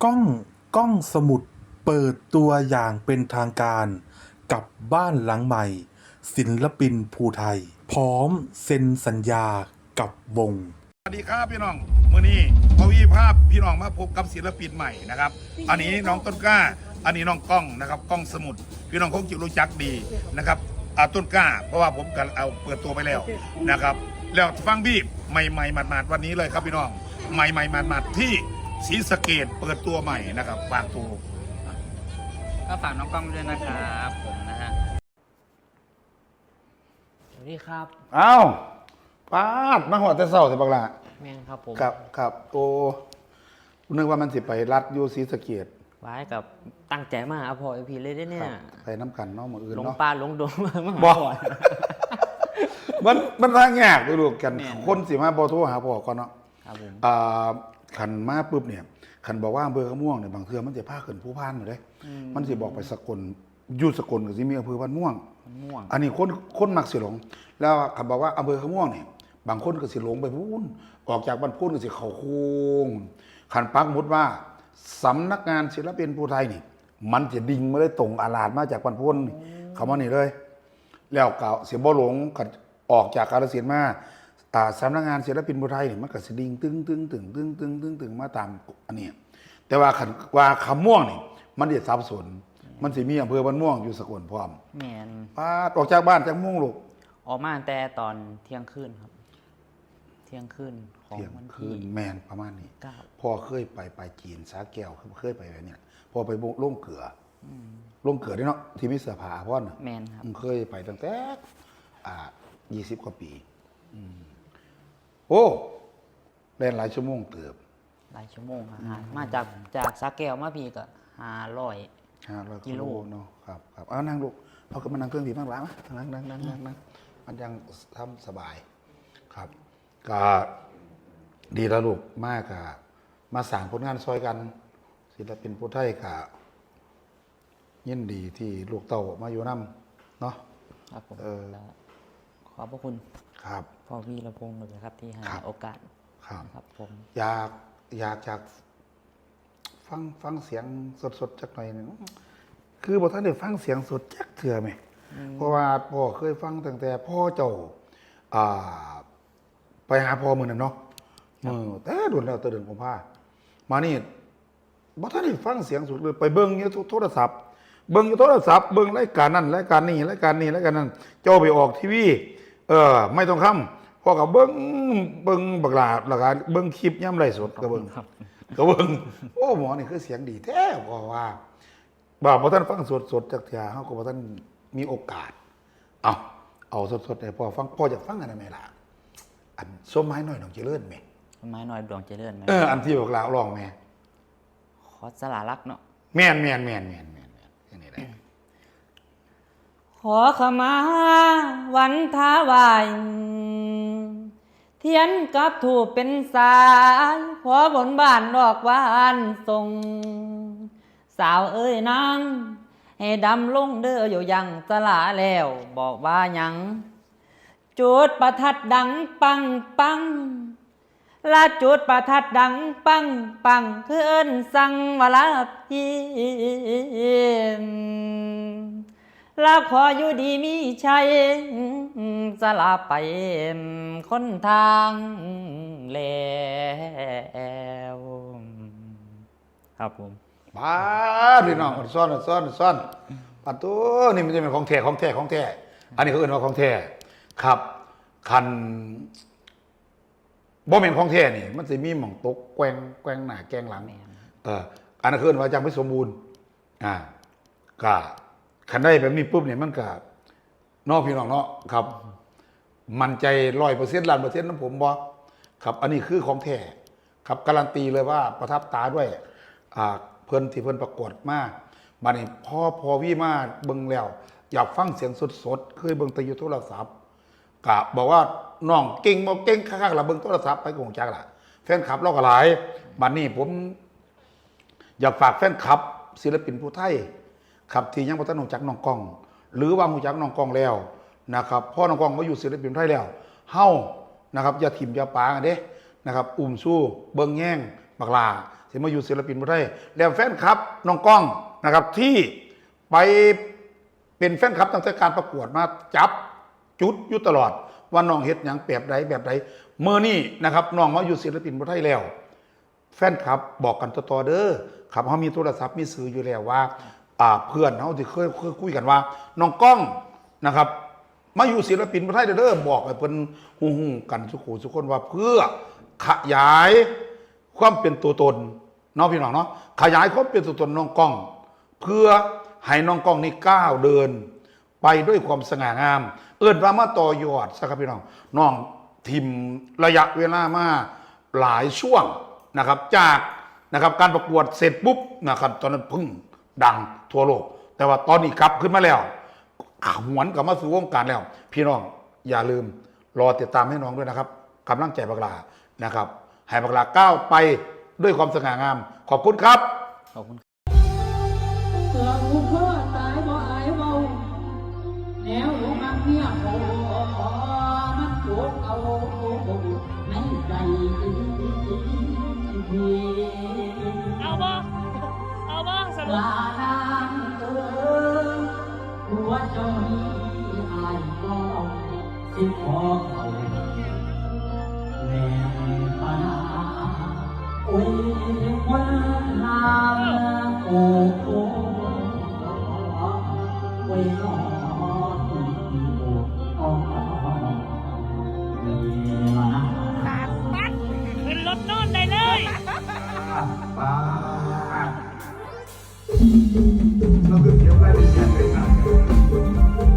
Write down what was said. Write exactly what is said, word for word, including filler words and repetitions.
ก้อง ก้องสมุทรเปิดตัวอย่างเป็นทางการกับบ้านหลังใหม่ ศิลปินภูไทย พร้อมเซ็นสัญญากับวง สวัสดีครับพี่น้อง มื้อนี้ ปวี พาพี่น้องมาพบกับศิลปินใหม่นะครับ อันนี้น้องต้นกล้า อันนี้น้องก้องนะครับ ก้องสมุทร พี่น้องคงจะรู้จักดีนะครับ อ่า ต้นกล้า เพราะว่าผมก็เอาเปิดตัวไปแล้วนะครับ แล้วฟังพี่ ใหม่ๆหมาดๆวันนี้เลยครับพี่น้อง ใหม่ๆหมาดๆที่ศรีสะเกษเปิดตัวใหม่นะครับ ฝากตัว ก็ฝากน้องก้องด้วยนะครับผมนะฮะ สวัสดีครับ อ้าวปาดมาหอดแต่เช้าแต่บักละ แม่นครับผม ครับครับโอ้นึกว่ามันสิไปรัดอยู่ศรีสะเกษ ไว้กับตั้งใจมาเอาพอไอพีเลยได้เนี่ย ครับไปน้ำกันเนาะมื้ออื่น หลง เนาะ ป่าหลงดงมา บ่ ก่อน มันมันทางยากไปลูกกัน แม่น คนสิมาบ่โทรหาพ่อก่อนเนาะ ครับผม อ่าขันมาปุ๊บเนี่ยขันบอกว่าอำเภอคำม่วงเนี่ยบางเทื่อมันจะพาขึ้นภูพานอยู่เด้ อืม มันสิบอกไปสกลอยู่สกลก็สิมีอำเภอบ้านม่วง มันม่วง อันนี้คนคนมักสิหลง แล้วขันบอกว่าอำเภอคำม่วงเนี่ยบางคนก็สิหลงไปพูนออกจากบ้านพูนก็สิเข้าโค้งขันปักหมุดว่าสำนักงานศิลปินภูไทยนี่ มันจะดิ่งมาเลยตรงอาลาดมาจากบ้านพูนนี่เข้ามานี่เลย แล้วก็สิบ่หลงก็ออกจากกาฬสินธุ์มาอ่าสำนักงานศิลปินภูไทยนี่มันก็สิดิ่งตึงตึงตึงตึงตึงตึงตึงมาตามอันนี้ แต่ว่าคันว่าคำม่วงนี่มันจะสับสน มันสิมีอำเภอบ้านม่วงอยู่สกลพร้อม แม่น ปาดออกจากบ้านจากโมงลูก ออกมาตั้งแต่ตอนเที่ยงคืนครับ เที่ยงคืนของ เที่ยง วัน คื ที่ นแมนประมาณนี้ เก้า พ่อเคยไปไปจีนสาแก้วเคยไปแบบเนี้ยพ่อไปลงเกลือ อืม ลงเกลือเด้เนาะที่มีเสื้อผ้าอาภรณ์น่ะ แม่นครับ ผมเคยไปตั้งแต่อ่ายี่สิบกว่าปีอืมโอ้แล่นหลายชั่วโมงเติบ หลายชั่วโมงครับมาจากจากสาแก้วมาพี่ก็ห้าร้อย ห้าร้อย กิ กิ โล โลเนาะครับครับเอานั่งลูกเอาขึ้นมานั่งเครื่องบินข้างหลังมานั่งนั่งนั่งนั่งนั่งมันยังทำสบายครับก็ดีแล้วลูกมากอะมาสร้างผลงานซอยกัน ศิลปินผู้ไทยกะยินดีที่ลูกเต้ามาอยู่นำเนาะ ครับผม เออ แล้วขอบพระคุณ ครับ พ่อวีรพงศ์เลยครับที่ให้ ครับ โอกาส ครับ ครับผม อยากอยากอยากฟังฟังเสียงสดๆจักหน่อยหนึ่งคือบ่ทันได้ฟังเสียงสดจักเทื่อแหม อืม เพราะว่าพ่อเคยฟังตั้งแต่พ่อเจ้าอ่าไปหาพ่อมื้อนั้นเนาะมื้อแต่โดนแล้วแต่เดือนกุมภามานี่บ่ทันได้ฟังเสียงสดเลยไปเบิ่งอยู่โทรศัพท์ เบิ่งอยู่โทรศัพท์เบิ่งรายการนั่นรายการนี้รายการนี้รายการนั้นเจ้าไปออกทีวีเออไม่ต้องคำพ่อก็เบิ่งเบิ่งบักหลาแล้วก็เบิ่งคลิปยามไลฟ์สดก็เบิ่ง ครับ ก็เบิ่งโอ้หมอนี่คือเสียงดีแท้พ่อว่าบ่าบ่ทันฟังสดๆจักเทื่อเฮาก็บ่ทันมีโอกาสเอาเอาสดๆให้พ่อฟังพ่ออยากฟังอันนั้นแหมล่ะอันส้มไม้น้อยดอกเจริญแหม ไม้น้อยดวงเจริญไหม เอออันที่บักหลาร้องแหม ขอสลารักเนาะ แม่นแม่นแม่นแม่นแม่นแม่นอันนี้แหละ ขอขมาวันท้าไหวเทียนกับธูปเป็นสายขอบนบ้านดอกหวานส่ง สาวเอ้ยนางให้ดำลงเด้ออยู่ยังสลาแล้วบอกว่าหยัง จุดประทัดดังปังปัง ละจุดประทัดดังปังปังคือเอิ้นสั่งว่าลาพีละขออยู่ดีมีชัยสลาไปคนทางแล้ว ครับผม ป้าดพี่น้องอดซ้อนอดซ้อนอดซ้อนปัดตัวนี่มันจะเป็นของแท้ของแท้ของแท้ อันนี้เขาเอิ้นว่าของแท้ครับคันบ่แม่นของแท้นี่ มันสิมีหม่องตกแกว่งแกว่งหน้าแกว่งหลัง แม่น เอออันนั้นคือเอิ้นว่าจังไม่สมบูรณ์อ่าก็คันได้แบบนี้ปุ๊บเนี่ยมันก็เนาะพี่น้องเนาะครับ มั่นใจร้อยเปอร์เซ็นต์ล้านเปอร์เซ็นต์นะผมบอกครับ อันนี้คือของแท้ครับการันตีเลยว่าประทับตาด้วยอ่าเพื่อนที่เพื่อนประกวดมาบัดนี้พอพอวีมาเบิ่งแล้ว อยากฟังเสียงสดๆเคยเบิ่งแต่อยู่โทรศัพท์กะบอกว่าน้องเก่งบ่เก่งคักๆล่ะเบิ่งโทรศัพท์ไปก็ฮู้จักล่ะ แฟนคลับเราก็หลายบัดนี้ผม อยากฝากแฟนคลับศิลปินผู้ไทยครับที่ยังบ่ทันรู้จักน้องก้อง หรือว่ารู้จักน้องก้องแล้วนะครับพอน้องก้องมาอยู่ศิลปินไทยแล้วเฮานะครับอย่าถิ่มอย่าปากันเด้นะครับอุ้มสู้เบิ่งแยง บักหล้าสิมาอยู่ศิลปินผู้ไทย แล้วแฟนคลับน้องก้องนะครับ ที่ไปเป็นแฟนคลับตั้งแต่การประกวดมา จับจุดอยู่ตลอด ว่าน้องเฮ็ดหยังแบบใดแบบใด มื้อนี้นะครับ น้องมาอยู่ศิลปินผู้ไทยแล้ว แฟนคลับบอกกันต่อๆเด้อครับ เฮามีโทรศัพท์มีสื่ออยู่แล้วว่า อ่า เพื่อนเฮาที่เคยเคยคุยกันว่า น้องก้องนะครับ มาอยู่ศิลปินผู้ไทยเด้อ บอกให้เพิ่นฮู้ๆกันสุขุสุคนว่า เพื่อขยายความเป็นตัวตนเนาะพี่น้องเนาะ ขยายความเป็นตัวตนน้องก้อง เพื่อให้น้องก้องนี่ก้าวเดิน ไปด้วยความสง่างาม เอิ้นว่ามาต่อยอดซะครับพี่น้อง น้องถิ่มระยะเวลามาหลายช่วงนะครับ จากนะครับการประกวดเสร็จปุ๊บนะครับ ตอนนั้นเพิ่งดังทั่วโลก แต่ว่าตอนนี้กลับขึ้นมาแล้ว หวนกลับมาสู่วงการแล้ว พี่น้องอย่าลืมรอติดตามให้น้องด้วยนะครับ กำลังใจบักหล้านะครับ ให้บักหล้าก้าวไปด้วยความสง่างาม ขอบคุณครับ ขอบคุณ เพื่อผู้เพื่อตายบ่อายเว้า แนวหลงมักเมียเขามันโกกเอาในใจ เอาบ่เอาบ่สรุป ลานางเอ๋ยหัวเจ้านี้อายก็สิขอเขาแม่นปานาโอ้ยหัวหน้าโอ้โอ้โอ้ยน้องโอ้โอ้ ขึ้นรถนอนได้เลย ป้าดเราคือเสียงอะไรเป็นเสียงเป็นอะไร